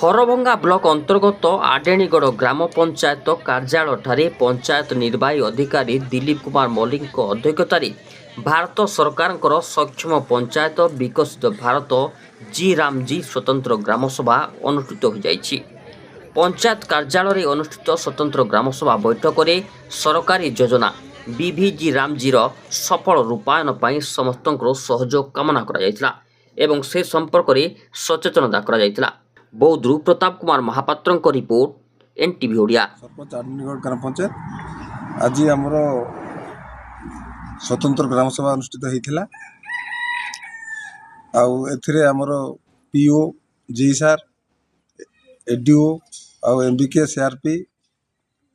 Harabhanga block ଅନ୍ତର୍ଗତ ଆଡେଣୀଗଡ଼ ଗ୍ରାମ ପଞ୍ଚାୟତ କାର୍ଯ୍ୟାଳୟଠାରେ ପଞ୍ଚାୟତ ନିର୍ବାହୀ ଅଧିକାରୀ ଦିଲ୍ଲୀପ କୁମାର ମଲ୍ଲିକଙ୍କ ଅଧ୍ୟକ୍ଷତାରେ ଭାରତ ସରକାରଙ୍କର ସକ୍ଷମ ପଞ୍ଚାୟତ ବିକଶିତ ଭାରତ ଜି ରାମଜୀ ସ୍ୱତନ୍ତ୍ର ଗ୍ରାମସଭା ଅନୁଷ୍ଠିତ ହୋଇଯାଇଛି। ପଞ୍ଚାୟତ କାର୍ଯ୍ୟାଳୟରେ ଅନୁଷ୍ଠିତ ସ୍ୱତନ୍ତ୍ର ଗ୍ରାମସଭା ବୈଠକରେ ସରକାରୀ ଯୋଜନା ବିଭିଜି ରାମଜୀର ସଫଳ ରୂପାୟନ ପାଇଁ ସମସ୍ତଙ୍କର ସହଯୋଗ କାମନା କରାଯାଇଥିଲା ଏବଂ ସେ ସମ୍ପର୍କରେ ସଚେତନତା କରାଯାଇଥିଲା। ବୌଦ୍ଧରୁ ପ୍ରତାପ କୁମାର ମହାପାତ୍ରଙ୍କ ରିପୋର୍ଟ, ଏନ୍ଟିଭି ଓଡ଼ିଆ। ସରପଞ୍ଚ, ଆଡେଣୀଗଡ଼ ଗ୍ରାମ ପଞ୍ଚାୟତ। ଆଜି ଆମର ସ୍ୱତନ୍ତ୍ର ଗ୍ରାମ ସଭା ଅନୁଷ୍ଠିତ ହେଇଥିଲା ଆଉ ଏଥିରେ ଆମର ପିଓ, ଜେଇ ସାର୍, ଏଡିଓ ଆଉ ଏମ୍ ବି କେ, ସିଆର୍ପି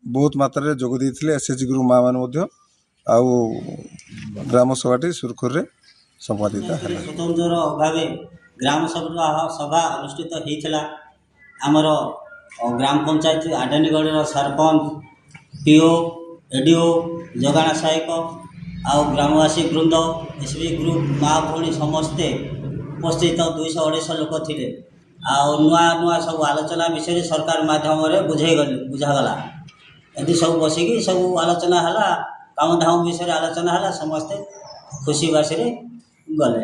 ବହୁତ ମାତ୍ରାରେ ଯୋଗ ଦେଇଥିଲେ। ଏସ୍ ଏଚ୍ ଜି ଗ୍ରୁପ୍ ମା ମାନେ ମଧ୍ୟ। ଆଉ ଗ୍ରାମ ସଭାଟି ସୁରୁଖୁରୁରେ ସମ୍ପାଦିତ ହେଲା। ସ୍ୱତନ୍ତ୍ର ଭାବେ ଗ୍ରାମ ସଭା ଅନୁଷ୍ଠିତ ହେଇଥିଲା। ଆମର ଗ୍ରାମ ପଞ୍ଚାୟତ ଆଡାନୀଗଡ଼ର ସରପଞ୍ଚ, ପିଓ, ଏଡିଓ, ଯୋଗାଣ ସହାୟକ ଆଉ ଗ୍ରାମବାସୀ ବୃନ୍ଦ, ଏସ୍ ବି ଗ୍ରୁପ୍ ମା ଭଉଣୀ ସମସ୍ତେ ଉପସ୍ଥିତ, 200 250 ଲୋକ ଥିଲେ। ଆଉ ନୂଆ ନୂଆ ସବୁ ଆଲୋଚନା ବିଷୟରେ ସରକାର ମାଧ୍ୟମରେ ବୁଝେଇଗଲେ, ବୁଝାଗଲା। ଏମିତି ସବୁ ବସିକି ସବୁ ଆଲୋଚନା ହେଲା, କାମ ଧାମ ବିଷୟରେ ଆଲୋଚନା ହେଲା। ସମସ୍ତେ ଖୁସି ବାସିରେ ଗଲେ।